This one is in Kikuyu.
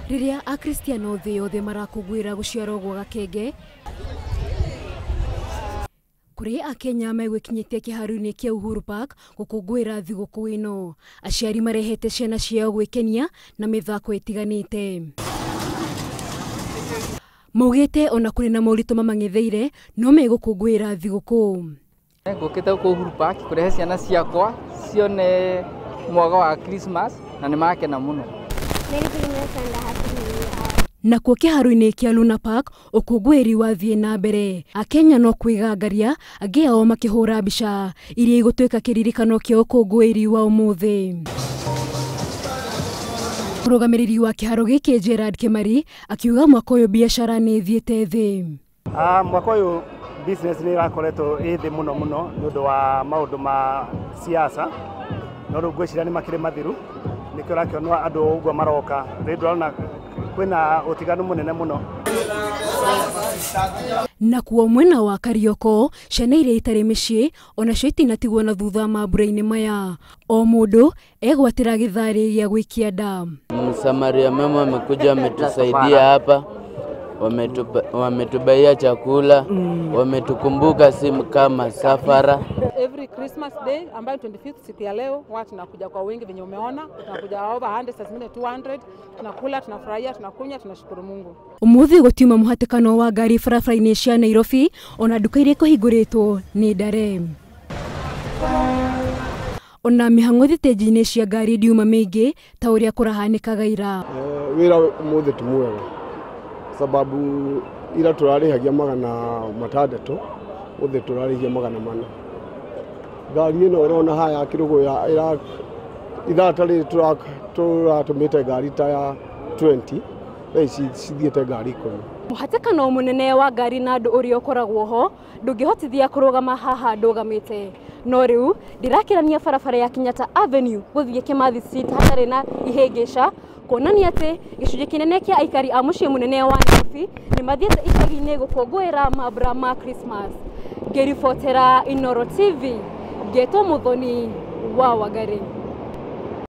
Rĩrĩa Akristiano thĩ yothe marakũngũĩra gũciarwo gwa gakenge, kũrĩ Akenya megwĩkinyĩtie kĩharo-inĩ kĩa Uhuru Park gũkũngũĩra thigũkũ ĩno. Aciari marehete ciana ciao gwĩkenia na mĩthako ĩtiganĩte. Maugĩte ona kũrĩ na moritũ mamang'etheire no megũkũngũĩra thigũkũ. Ngũkĩte gũkũ Uhuru Park kũrehe ciana ciakwa cione mwaga wa Christmas na nĩ makena mũno. Merry Christmas and a Happy New Year. Nakuo kĩharo-inĩ kĩa Luna Park ũkũngũĩri wathiĩ na mbere. Akenya no kwĩgangaria, angĩ ao makĩhũra mbica iria igũtuĩka kĩririkano kĩa ũkũngũĩri wa ũmũthĩ. Mũrũgamĩrĩri wa kĩharo gĩkĩ Gerard Kemari akiuga mwaka ũyũ biacara nĩ ĩthiĩte thĩ. Mwaka ũyũ business nĩ ĩrakoretwo ĩ thĩ mũno mũno nĩ ũndũ wa maũndũ ma siasa, no rĩu ngwĩciria nĩ makĩrĩ mathiru, nĩkĩo ũrakĩona andũ ũguo maroka. Rĩu ndĩrona kwĩna ũtiganu mũnene mũno. Nakuo mwena wa Karioko, ciana iria itarĩ mĩciĩ onacio itinatigwo na thutha mambura-inĩ maya. O mũndũ egwatĩra gĩtharĩ gĩa gwĩkia nda. Msamaria mema amekuja ametusaidia hapa, wametubaia chakula, wametukumbuka si kama safara. Every Christmas day ambayo 25th siku ya leo watu tunakuja kwa wingi venye umeona, tunakuja over 100, saa zingine 200, tunakula, tunafurahia, tunakunywa, tunashukuru Mungu. Umuthi gũtiuma mũhatĩkano wa ngari barabara-inĩ cia Nairobi ona nduka iria ikũhingũrĩtwo nĩ ndare. Ona mĩhang'o thitĩnji-inĩ cia ngari ndiuma mĩingĩ ta ũrĩa kũrahanĩkaga ira. Wĩra ũmũthĩ ti mwega sababu ira tũrarĩhagia 600, ũmũthĩ tũrarĩhia 400. Ngari ĩno ũrona haha ya Kĩrũgũya ithaa ta rĩrĩ tũratũmĩte ngari ta ya 20, thaa ici cithiĩte ngari 10. Mũhatĩkano mũnene wa ngari na andũ ũrĩa ũkoragwo ho ndũngĩhotithia kũrũgama haha ndũgamĩte. No rĩu ndĩrakĩrania barabara ya Kenyatta Avenue gũthiĩ Kimathi Street hatarĩ na ihĩngĩca, kuonania atĩ gĩcunjĩ kĩnene kĩa aikari a mũciĩ mũnene wa Nairobi nĩ mathiĩte icagi-inĩ gũkũngũĩra mambura ma Christmas. Ngĩribotera Inooro TV, ngetwo Muthoni wa Wangari.